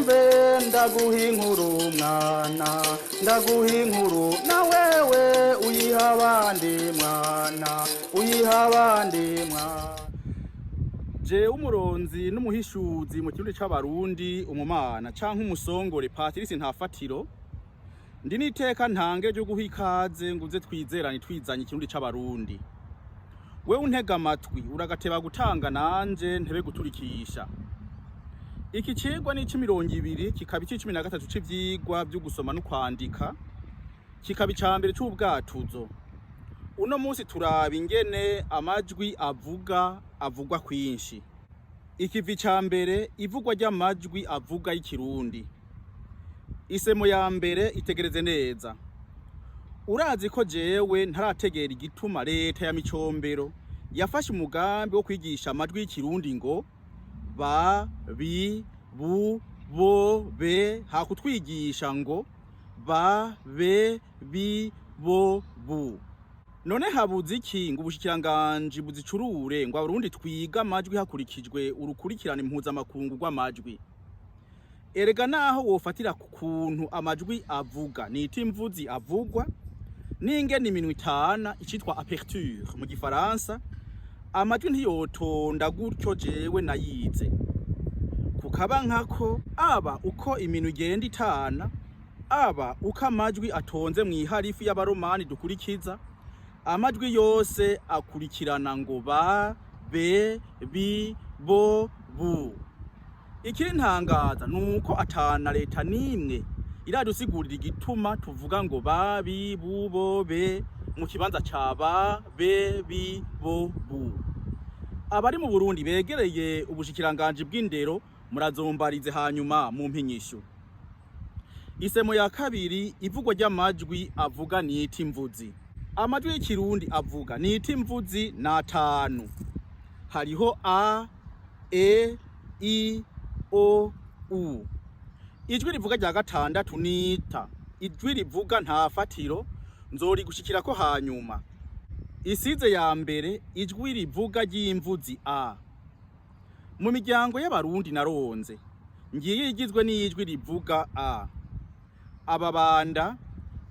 Umve ndaguha inkuru mwana, ndaguha inkuru na wewe uyiha abandi mwana, uyiha abandi mwana. Jewe umuronzi n'umuhishuzi mu Kirundi c'Abarundi, umumana canke umusongore Patrice Ntafatiro, ndi n'iteka ntange ryo guha ikaze ngo uze twizerane twizanye Ikirundi c'Abarundi. Wewe untega amatwi uragateba gutanga, nanje ntebe guturikisha. Iki cigwa ni ic'imirongo 20, kikaba ic'13 c'ivyigwa vyo gusoma no kwandika, kikaba ica mbere c'ubwatuzo. Uno munsi turaba ingene amajwi avuga avugwa kwinshi. Ikivi ca mbere, ivugwa ry'amajwi avuga y'Ikirundi. Isemo ya mbere, itegereze neza. Urazi ko jewe ntarategera igituma leta ya Micombero yafashe umugambi wo kwigisha amajwi y'Ikirundi ngo ba, bi, bu, bo, be, hakutwigisha ngo ba, be, bi, bo, bu. None habuze iki ngo ubushikiranganji buzicurure, ngo Abarundi twiga amajwi hakurikijwe urukurikirane mpuzamakungu rw'amajwi? Erega naho wofatira ku kuntu amajwi avuga nita imvuzi avugwa n'ingene iminwa itana, icitwa aperture mu Gifaransa, amajwi ntiyotonda gutyo. Jewe nayize kukaba nkako aba uko iminwa igenda itana, aba uko amajwi atonze mw'iharifu y'Abaromani dukurikiza, amajwi yose akurikirana ngo ba, be, bi, bo, bu. Ikiri ntangaza nuko atana leta nimwe iradusigurira igituma tuvuga ngo ba, bi, bu, bo, be mu kibanza ca ba, be, bi, bo, bu. Abari mu Burundi begereye ubushikiranganji bw'indero, murazombarize hanyuma mu mpinyishu. Isemo ya kabiri, ivugwa ry'amajwi avuga nita imvuzi. Amajwi y'Ikirundi avuga nita imvuzi ni atanu. Hariho a, e, i, o, u. Ijwi rivuga rya gatandatu nita ijwi rivuga nta fatiro, nzorigushikirako hanyuma. Isize ya mbere, ijwi rivuga ry'imvuzi a. Mu miryango y'Abarundi naronze, ngiye igizwe n'ijwi rivuga a: Ababanda,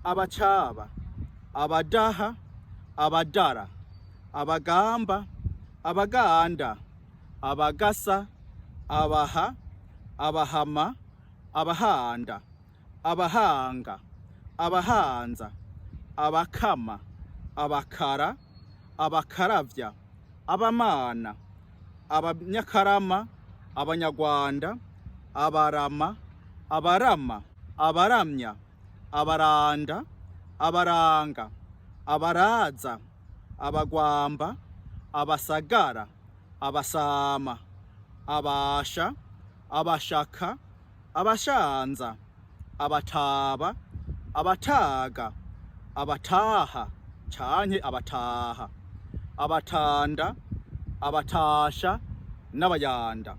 Abacaba, Abadaha, Abadara, Abagamba, Abaganda, Abagasa, Abaha, Abahama, Abahanda, Abahanga, Abahanza, Abakama, Abakara, Abakaravya, Abamana, Abanyakarama, Abanyarwanda, Abarama, Abarama, Abaramya, Abaranda, Abaranga, Abaraza, Abagwamba, Abasagara, Abasama, Abasha, Abashaka, Abashanza, Abataba, Abataga, Abataha canke Abataha, Abatanda, Abatasha n'Abayanda.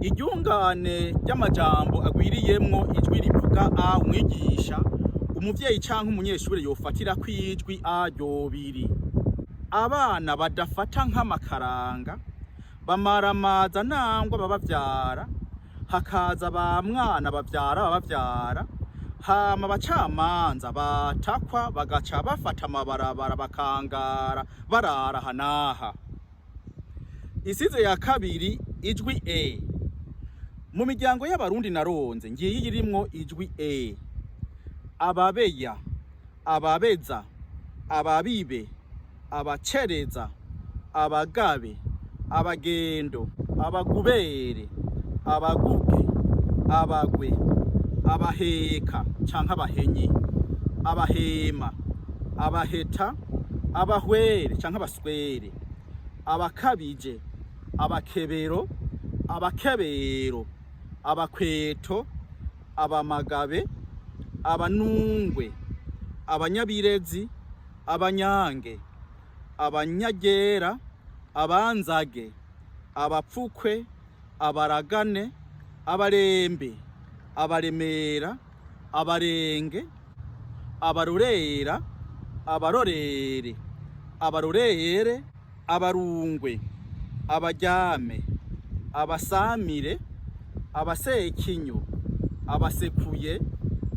Iryungane ry'amajambo agwiriyemwo ijwi rivuga a, umwigisha, umuvyeyi canke umunyeshure yofatira kw'ijwi a ryobiri: abana badafata nk'amakaranga, bamaramaza nangwa babavyara, hakaza ba mwana bavyara babavyara, hama abacamanza batakwa bagaca bafata amabarabara bakangara barara hanaha. Isize ya kabiri, ijwi e. Mu miryango y'Abarundi naronze, ngiyi irimwo ijwi e: Ababeya, Ababeza, Ababibe, Abacereza, Abagabe, Abagendo, Abagubere, Abaguge, Abagwe, Abaheka canke Abahenyi, Abahema, Abaheta, Abahwere canke Abaswere, Abakabije, Abakebero, Abakebero, Abakweto, Abamagabe, Abanungwe, Abanyabirezi, Abanyange, Abanyagera, Abanzage, Abapfukwe, Abaragane, Abarembe, Abaremera, Abarenge, Abarorera, Abarorere, Abarorere, Abarungwe, Abaryame, Abasamire, abasekinyo, abasekuye,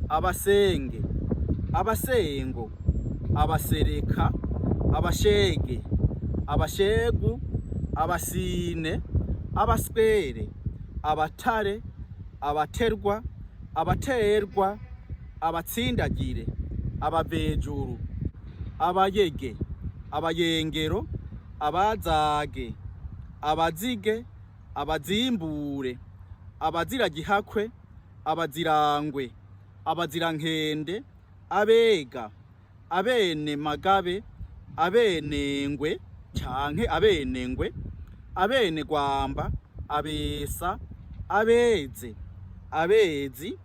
abasenge, abasengo, abasereka, abashege, abashegu, abasine, abaswere, abatare, abaterwa, abaterwa, abatsindagire, abavejuru, abayege, abayengero, abazage, abazige, abazimbure, abaziragihakwe, abazirangwe, abazirankende, abega, abene magabe, abenengwe canke abenengwe, abene gwamba, abesa, abeze, abezi,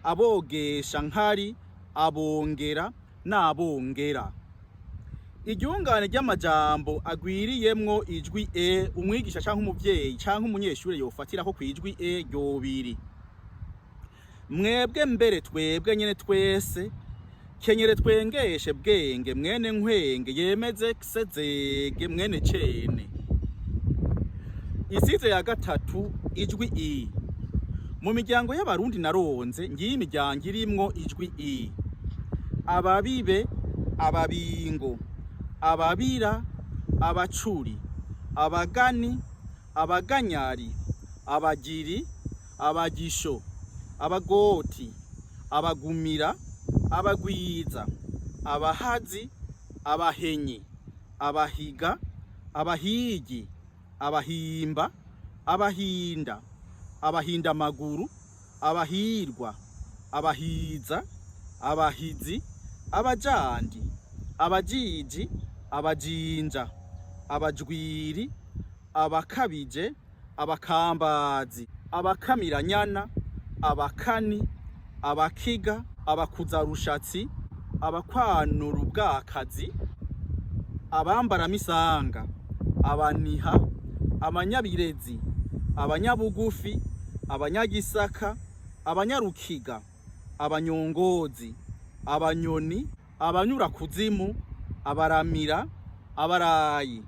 abogesha nkari, abongera n'abongera. Iryungane ry'amajambo agwiriyemwo ijwi e umwigisha canke umuvyeyi canke umunyeshure yofatirako kw'ijwi e ryobiri. Mwebwe mbere twebwe nyene twese, kenyere twengeshe bwenge mwene nkwenge yemeze sezege mwene cene. Isize ya gatatu, ijwi i. Mu miryango y'Abarundi naronze, ngiyi imiryango irimwo ijwi i: ababibe, ababingo, ababira, abacuri, abagani, abaganyari, abagiri, abagisho, abagoti, abagumira, abagwiza, abahazi, abahenyi, abahiga, abahigi, abahimba, abahinda, abahindamaguru, abahirwa, abahiza, abahizi, abajandi, abajiji, abajinja, abajwiri, abakabije, abakambazi, abakamiranyana, abakani, abakiga, abakuzarushatsi, abakwanura ubwakazi, abambaramisanga, abaniha, abanyabirezi, abanyabugufi, abanyagisaka, abanyarukiga, abanyongozi, abanyoni, abanyurakuzimu, abaramira, abarayi,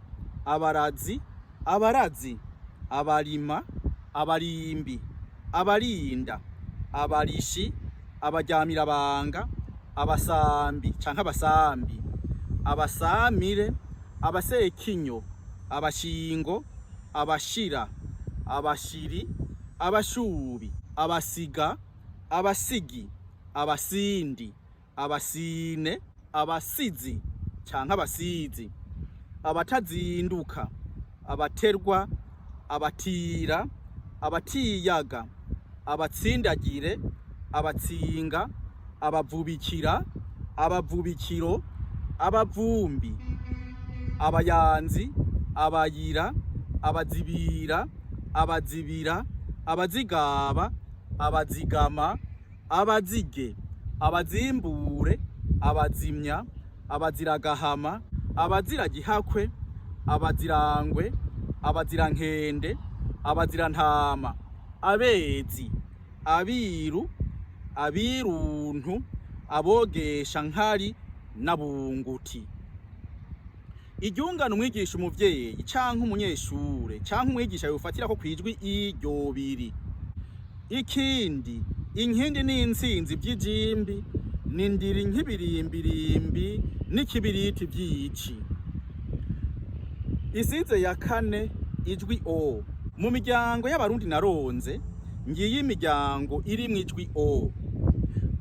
abarazi, abarazi, abarima, abarimbi, abarinda, abarishi, abajyamirabanga, abasambi canke abasambi, abasamire, abasekinyo, abashingo, abashira, abashiri, abashubi, abasiga, abasigi, abasindi, abasine, abasizi canke abasizi, abatazinduka, abaterwa, abatira, abatiyaga, abatsindagire, abatsinga, abavubikira, abavubikiro, abavumbi, abayanzi, abayira, abazibira, abazibira, abazigaba, abazigama, abazige, abazimbure, abazimya, abaziragahama, abaziragihakwe, abazirangwe, abazirankende, abazirantama, abezi, abiru, abiruntu, abogesha nkari n'abunguti. Iryungane umwigisha, umuvyeyi canke umunyeshure canke umwigisha yofatirako kwijwi iryobiri: ikindi, inkindi n'intsinzi vy'ijimbi, ni ndiri nk'ibirimbirimbi n'ikibiriti vy'ici. Isize ya kane, ijwi o. Mu miryango y'Abarundi naronze, ngiyi imiryango irimwo ijwi o: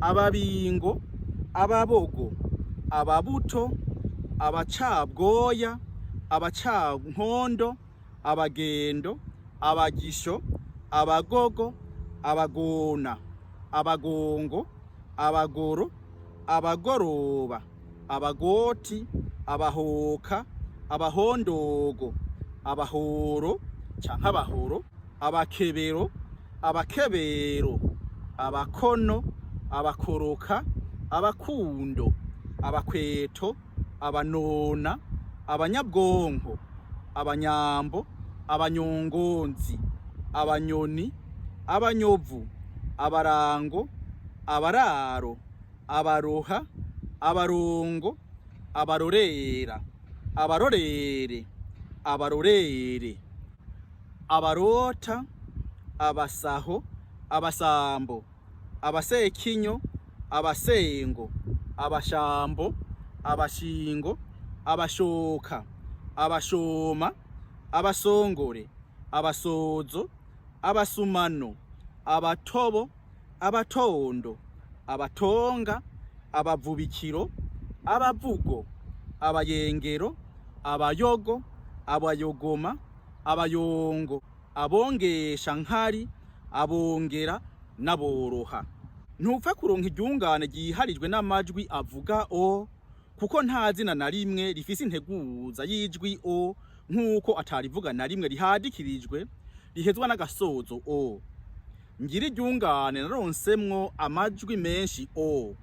ababingo, ababogo, ababuto, abacabwoya, abacankondo, abagendo, abagisho, abagogo, abagona, abagongo, abagoro, abagoroba, abagoti, abahoka, abahondogo, abahoro canke abahoro, abakebero, abakebero, abakono, abakoroka, abakundo, abakweto, abanona, abanyabwonko, abanyambo, abanyongonzi, abanyoni, abanyovu, abarango, abararo, abaroha, abarongo, abarorera, abarorere, abarorere, abarota, abasaho, Abasambo, Abasekinyo, Abasengo, Abashambo, Abashingo, Abashoka, Abashoma, Abasongore, Abasozo, Abasumano, Abatobo, Abatondo, Abatonga, Abavubikiro, Abavugo, Abayengero, Abayogo, Abayogoma, Abayongo, Abongesha nkari, Abongera n'Aboroha. Ntupfa kuronka iryungane ryiharijwe n'amajwi avuga o, kuko nta zina na rimwe rifise integuza y'ijwi o, nk'uko atarivuga na rimwe rihadikirijwe rihezwa n'agasozo o. Ngira iryungane naronsemwo amajwi menshi o.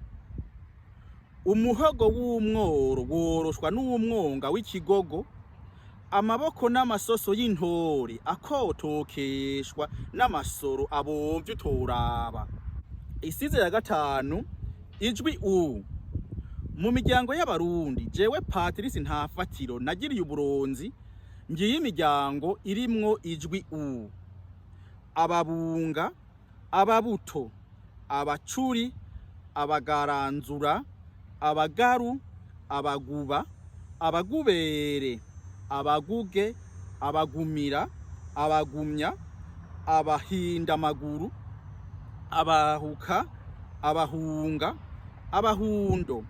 Umuhogo w'umworo woroshwa n'umwonga w'ikigogo, amaboko n'amasoso y'intore akotokeshwa n'amasoro abomvye utoraba. Isize ya gatanu, ijwi u. Mu miryango y'Abarundi, jewe Patrice Ntafatiro nagiriye uburonzi, ngiye imiryango irimwo ijwi u: Ababunga, Ababuto, Abacuri, Abagaranzura, Abagaru, Abaguba, Abagubere, Abaguge, Abagumira, Abagumya, Abahindamaguru, Abahuka, Abahunga, Abahundo,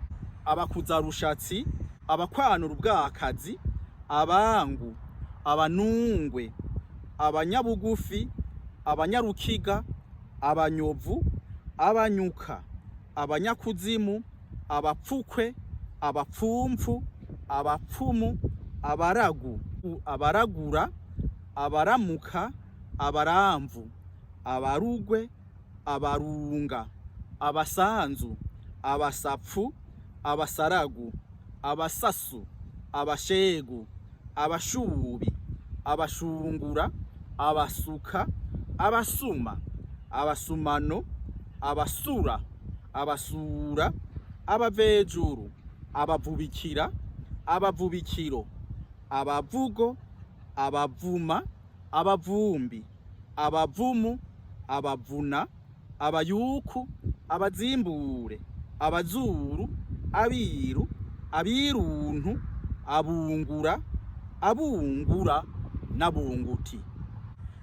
Abakuzarushatsi, Abakwanura ubwakazi, Abangu, Abanungwe, Abanyabugufi, Abanyarukiga, Abanyovu, Abanyuka, Abanyakuzimu, Abapfukwe, Abapfumfu, Abapfumu, Abaragu, Abaragura, Abaramuka, Abaramvu, Abarugwe, Abarunga, Abasanzu, Abasapfu, Abasaragu, Abasasu, Abashegu, Abashubi, Abashungura, Abasuka, Abasuma, Abasumano, Abasura, Abasura, Abavejuru, Abavubikira, Abavubikiro, Abavugo, Abavuma, Abavumbi, Abavumu, Abavuna, Abayuku, Abazimbure, Abazuru, Abiru, Abiruntu, Abungura, Abungura n'Abunguti.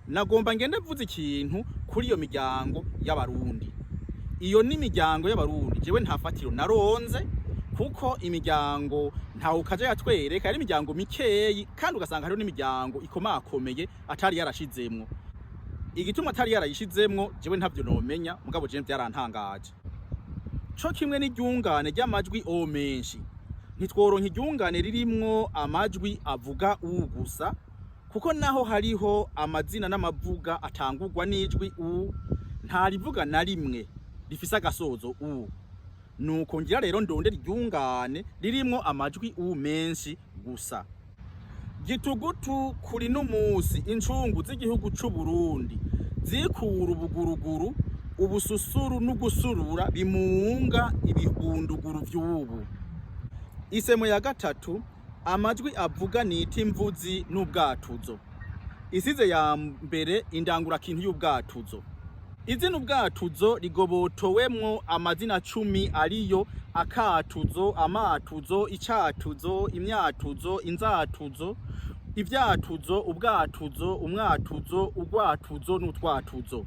Nagomba ngende mvuze ikintu kuri iyo miryango y'Abarundi. Iyo ni imiryango y'Abarundi jewe nta fatiro naronze, kuko imiryango ntawe ukaja yatwereka, ari imiryango mikeyi, kandi ugasanga hariho n'imiryango ikomakomeye atari yarashizemwo. Igituma atari yarayishizemwo jewe ntavyo nomenya, mugabo jewe vyarantangaje. Co kimwe n'iryungane ry'amajwi o menshi, ntitworonka iryungane ririmwo amajwi avuga u gusa, kuko naho hariho amazina n'amavuga atangurwa n'ijwi u, nta rivuga na rimwe rifise agasozo u. Nuko ngira rero ndondera iryungane ririmwo amajwi u menshi gusa. Gitugutu kuri n'umusi incungu z'igihugu c'u Burundi zikura ubuguruguru, ubususuru n'ugusurura bimunga ibigunduguru vy'ubu. Isemo ya gatatu, amajwi avuga nita imvuzi n'ubwatuzo. Isize ya mbere, indangurakintu y'ubwatuzo. Izina ubwatuzo rigobotowemwo amazina 10, ariyo: akatuzo, amatuzo, icatuzo, imyatuzo, inzatuzo, ivyatuzo, ubwatuzo, umwatuzo, urwatuzo n'utwatuzo.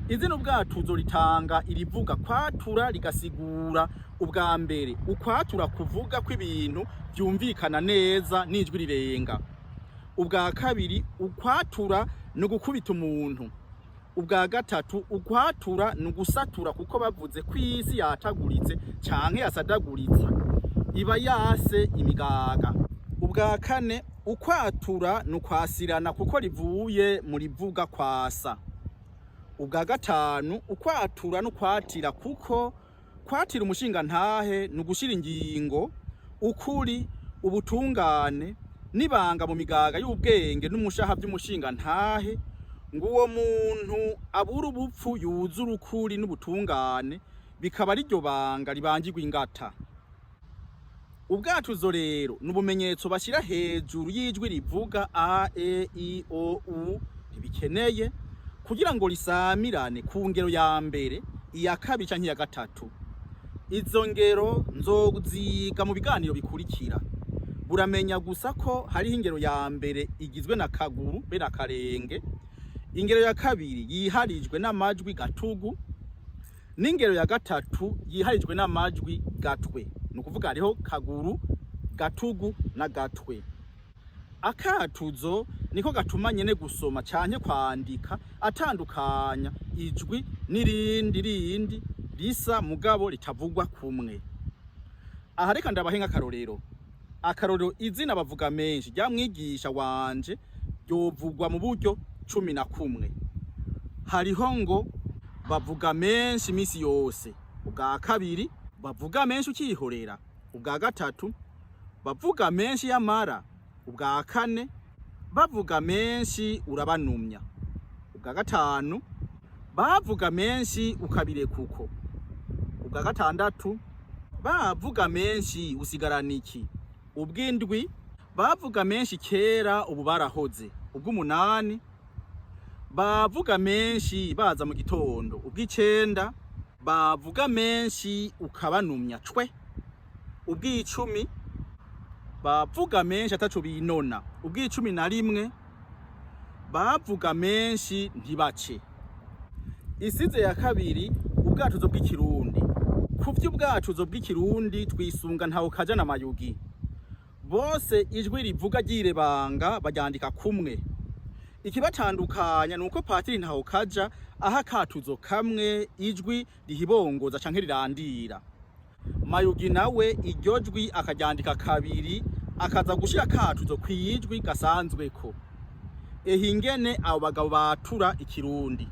Izina ubwatuzo ritanga irivuga kwatura, rigasigura ubwa mbere ukwatura kuvuga kw'ibintu vyumvikana neza n'ijwi rirenga. Ubwa kabiri, ukwatura ni ugukubita umuntu. Ubwa gatatu, ukwatura ni ugusatura, kuko bavuze ko isi yataguritse canke yasadaguritse iba yase imigaga. Ubwa kane, ukwatura ni ukwasirana, kuko rivuye mu rivuga kwasa. Ubwa gatanu, ukwatura n'ukwatira, kuko kwatira umushinga ntahe ni ugushira ingingo, ukuri, ubutungane n'ibanga mu migaga y'ubwenge n'umushaha by'umushinga ntahe, ngo uwo muntu abura ubupfu yuzura ukuri n'ubutungane, bikaba ari ryo banga ribangirwa ingata. Ubwatuzo rero ni ubumenyetso bashyira hejuru y'ijwi rivuga a, e, i, o, u ntibikeneye Kugira ngo risamirane ku ngero ya mbere, iya kabiri canke iya gatatu. Izo ngero nzoziga mu biganiro bikurikira. Buramenya gusa ko hariho ingero ya mbere igizwe na kaguru be na karenge, ingero ya kabiri yiharijwe n'amajwi gatugu, n'ingero ya gatatu yiharijwe n'amajwi gatwe. Ni ukuvuga hariho kaguru, gatugu na gatwe. Akatuzo niko gatuma nyene gusoma canke kwandika atandukanya ijwi n'irindi rindi risa mugabo ritavugwa kumwe. Aha reka ndabahe nk'akarorero. Akarorero, izina bavuga menshi rya mwigisha wanje ryovugwa mu buryo 11. Hariho ngo bavuga menshi imisi yose, ubwa kabiri bavuga menshi ukihorera, ubwa gatatu bavuga menshi yamara, ubwa kane bavuga menshi urabanumya, ubwa gatanu bavuga menshi ukabireka uko, ubwa gatandatu bavuga menshi usigarana iki, ubw'indwi bavuga menshi kera ubu barahoze, ubw'umunani bavuga menshi baza mu gitondo, ubw'icenda bavuga menshi ukabanumya cwe, ubw'icumi bavuga menshi ataco binona, ubw'icumi na rimwe bavuga menshi ntibace. Isize ya kabiri, ubwatuzo bw'ikirundi. Ku vy'ubwatuzo bw'ikirundi twisunga ntawo kaja na Mayugi. Bose ijwi rivuga ryirebanga baryandika kumwe. Ikibatandukanya nuko Patiri ntawo kaja aha akatuzo kamwe ijwi rihibongoza canke rirandira. Mayugi nawe iryo jwi akaryandika kabiri, akaza gushira akatuzo kw'ijwi gasanzweko. Ehe ingene abo bagabo batura ikirundi.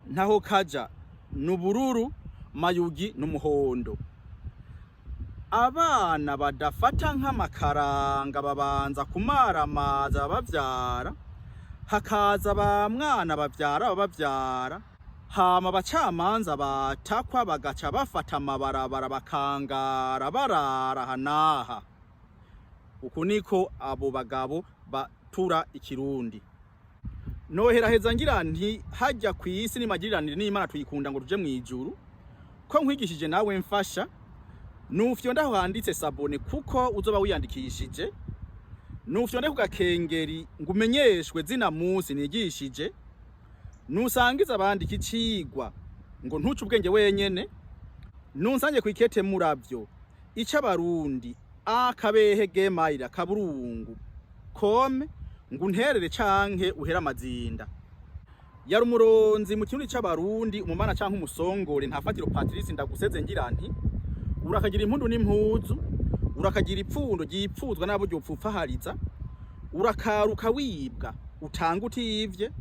Ntaho kaja n'ubururu, Mayugi n'umuhondo. Abana badafata nk'amakaranga babanza kumaramaza babavyara, hakaza ba mwana bavyara babavyara, hama abacamanza batakwa bagaca bafata amabarabara bakangara barara aha n'aha. Uku niko abo bagabo batura ikirundi. Noheraheza ngira nti hajya kw'isi nimagiriranire n'Imana tuyikunda ngo tuje mw'ijuru. Ko nkwigishije nawe mfasha, nufyonde aho handitse s'abonner kuko uzoba wiyandikishije, nufyonde ku gakengeri ngo umenyeshwe zina musi nigishije, nusangize abandi iki cigwa ngo ntuce ubwenge wenyene, nunsange kw'ikete muravyo ico abarundi akabehe gmail akaburungu com ngo unterere canke uhere amazinda. Yari umuronzi mu kirundi c'abarundi, umumana canke umusongore ntafatiro Patrice. Ndaguseze ngira nti urakagira impundu n'impuzu, urakagira ipfundo ryipfuzwa n'abo ryopfupfahariza, urakaruka wibwa utanga utivye,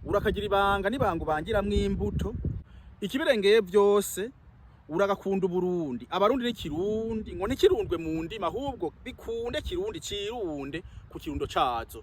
urakagira ibanga n'ibanga ubangiramwo imbuto. Ikibirengeye vyose, uragakunda Uburundi, abarundi n'ikirundi, ngo ntikirundwe mu ndimi ahubwo bikunde kirundi cirunde ku kirundo cazo.